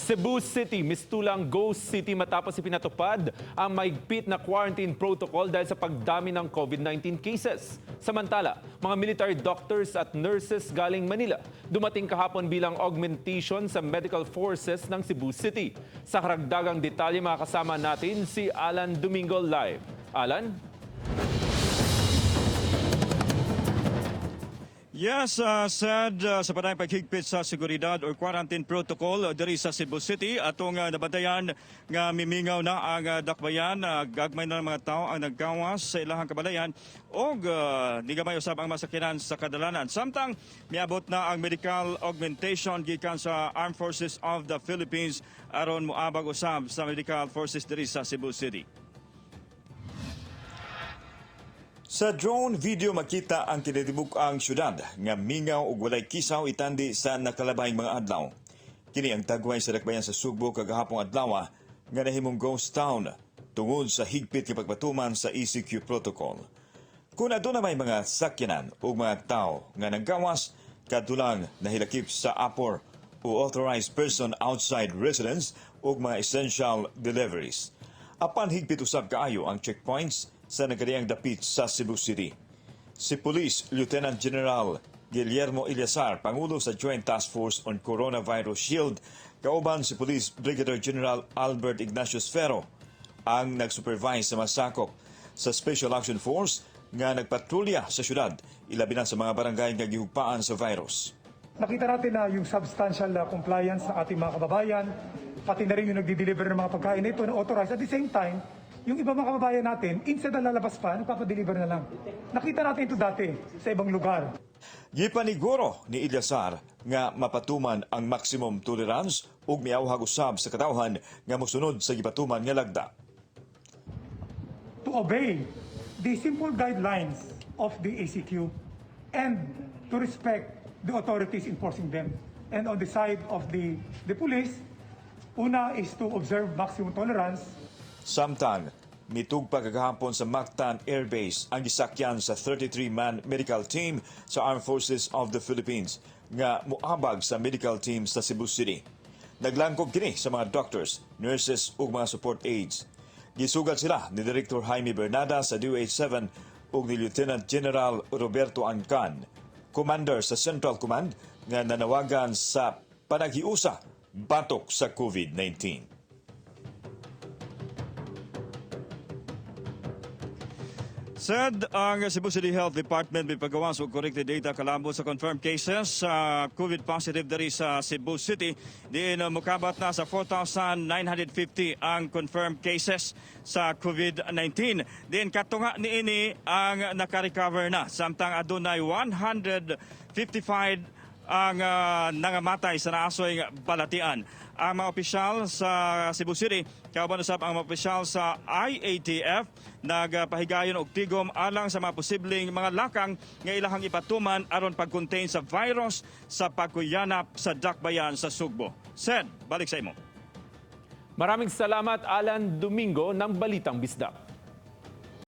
Cebu City, mistulang ghost city matapos ipinatupad ang mahigpit na quarantine protocol dahil sa pagdami ng COVID-19 cases. Samantala, mga military doctors at nurses galing Manila dumating kahapon bilang augmentation sa medical forces ng Cebu City. Sa karagdagang detalye, makakasama natin si Alan Domingo live. Alan? Yes, said sa padayong paghigpit sa seguridad or quarantine protocol diri sa Cebu City, atong nabantayan nga mimingaw na ang dakbayan, gagmay na ng mga tao ang naggawas sa ilahang kabalayan og di gamay usab ang masakinan sa kadalanan. Samtang miabot na ang medical augmentation gikan sa Armed Forces of the Philippines aron moabag usab sa medical forces diri sa Cebu City. Sa drone video, makita ang kinatibuk-ang syudad nga mingaw ug walay kisaw itandi sa nakalabay mga adlaw. Kini ang tagway sa dakbayan sa Sugbo kagahapong adlaw nga nahimong ghost town tungod sa higpit nga pagpatuman sa ECQ protocol. Kung aduna may mga sakyanan ug mga tao nga nanggawas, kadto lang nahilakip sa APOR o authorized person outside residence ug mga essential deliveries. Apan higpit usab kaayo ang checkpoints sa nagkadiyang dapit sa Cebu City. Si Police Lieutenant General Guillermo Eleazar, Pangulo sa Joint Task Force on Coronavirus Shield, kauban si Police Brigadier General Albert Ignatius Ferro, ang nag-supervise sa masakop sa Special Action Force nga nagpatrolya sa syudad, ilabi na sa mga barangay nga gihugpaan sa virus. Nakita natin na yung substantial compliance ng ating mga kababayan, pati na rin yung nagdi-deliver ng mga pagkain na ito na authorized. At the same time, yung iba mga kababayan natin, instead na lalabas pa, nagpapadeliver na lang. Nakita natin ito dati sa ibang lugar. Gipaniguro ni Eleazar nga mapatuman ang maximum tolerance ug miawhag usab sa katawhan nga mosunod sa gipatuman nga lagda. To obey the simple guidelines of the ECQ and to respect the authorities enforcing them. And on the side of the police, una is to observe maximum tolerance. Samtang mitugpa kagahapon sa Mactan Air Base ang gisakyan sa 33-man medical team sa Armed Forces of the Philippines nga muabag sa medical team sa Cebu City. Naglangkob kini sa mga doctors, nurses ug mga support aides. Gisugat sila ni Director Jaime Bernada sa DOH-7 ug ni Lieutenant General Roberto Angkan, Commander sa Central Command nga nanawagan sa panaghiusa batok sa COVID-19. Said ang Cebu City Health Department mipagawas og corrected data kalambot sa confirmed cases sa COVID positive diri sa Cebu City, diin mokabat na sa 4,950 ang confirmed cases sa COVID-19. Diin katunga niini ang naka-recover na, samtang adunay 155 ang nangamatay sa naasoy balatian. Ang mga opisyal sa Cebu City, kauban usab ang mga opisyal sa IATF, nagpahigayon og tigom alang sa mga posibleng mga lakang nga ilahang ipatuman aron pag-contain sa virus sa pagkuyanap sa dakbayan sa Sugbo. Sed, balik sa imo. Maraming salamat, Alan Domingo ng Balitang Bisdak.